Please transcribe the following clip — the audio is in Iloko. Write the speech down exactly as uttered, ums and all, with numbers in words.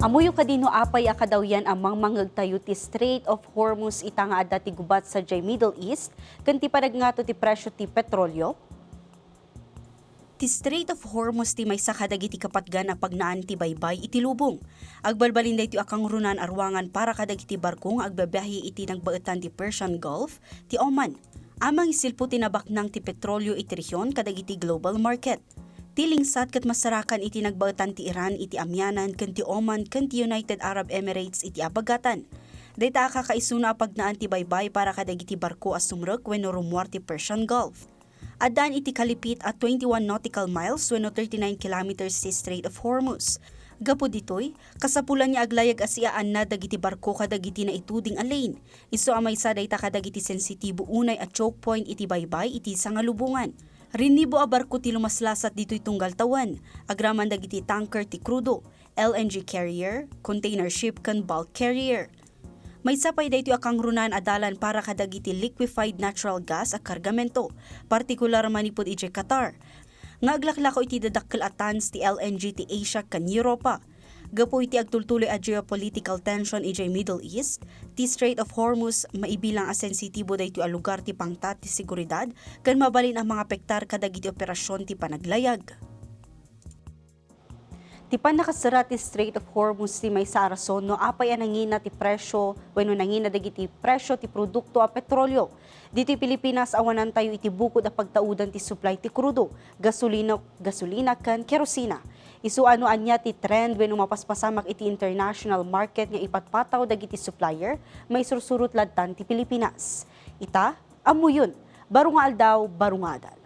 Ammoyo kadi no apay a kadawyan a mangmangngegtayo ti Strait of Hormuz ita nga adda ti gubat sadiay Middle East ken ti panagngato ti presyo ti petrolio? Ti Strait of Hormuz ti maysa kadagiti kapatgan a pagnaan ti baybay iti lubong. Agbalbalin daytoy a kangrunaan a ruangan para kadagiti barko nga agbiabiahe iti nagbaetan ti Persian Gulf, ti Oman. A mangisilpo ti nabaknang ti petrolio iti rehiyon kadagiti global market. Ti lingsat ket masarakan iti nagbaetan ti Iran iti amianan ken ti Oman ken ti United Arab Emirates iti abagatan. Dayta a kakaisuna a pagnaan ti baybay para kadagiti barko a sumrek wenno rumuar ti Persian Gulf. Addaan iti kalipit a twenty-one nautical miles wenno thirty-nine kilometers ti Strait of Hormuz. Gapu ditoy, kasapulan nga aglayag a siaannad dagiti barko kadagiti naituding a lane. Isu a maysa dayta kadagiti sensitibo unay a choke point iti baybay iti sangalubongan. Rinnibo a barko ti lumaslasat ditoy tunggal tawen, agraman dagiti tanker ti krudo, L N G carrier, container ship ken bulk carrier. Maysa pay daytoy a kangrunaan a dalan para kadagiti liquefied natural gas a kargamento, partikular manipud idiay Qatar, nga aglaklako iti dadakkel a tons ti L N G ti Asia ken Europa. Gapu iti agtultuloy a geopolitical tension idiay Middle East, ti Strait of Hormuz maibilang a sensitibo daytoy a lugar ti pangtat ti seguridad ken mabalin a mangapektar kadagiti operasyon ti panaglayag. Ti pannakasera ti Strait of Hormuz ti maysa a rason no apay a nangina ti presyo wenno nangina dagiti presyo ti produkto a petrolio. Ditoy Pilipinas, awanantayo iti bukod a pagtaudan ti supply ti krudo, gasolina, gasolina ken kerosina. Isu a no ania ti trend wenno mapaspasamak iti international market nga ipatpataw dagiti supplier, maisursurot ladtan ti Pilipinas. Ita, ammoyon, baro nga aldaw, baro nga adal.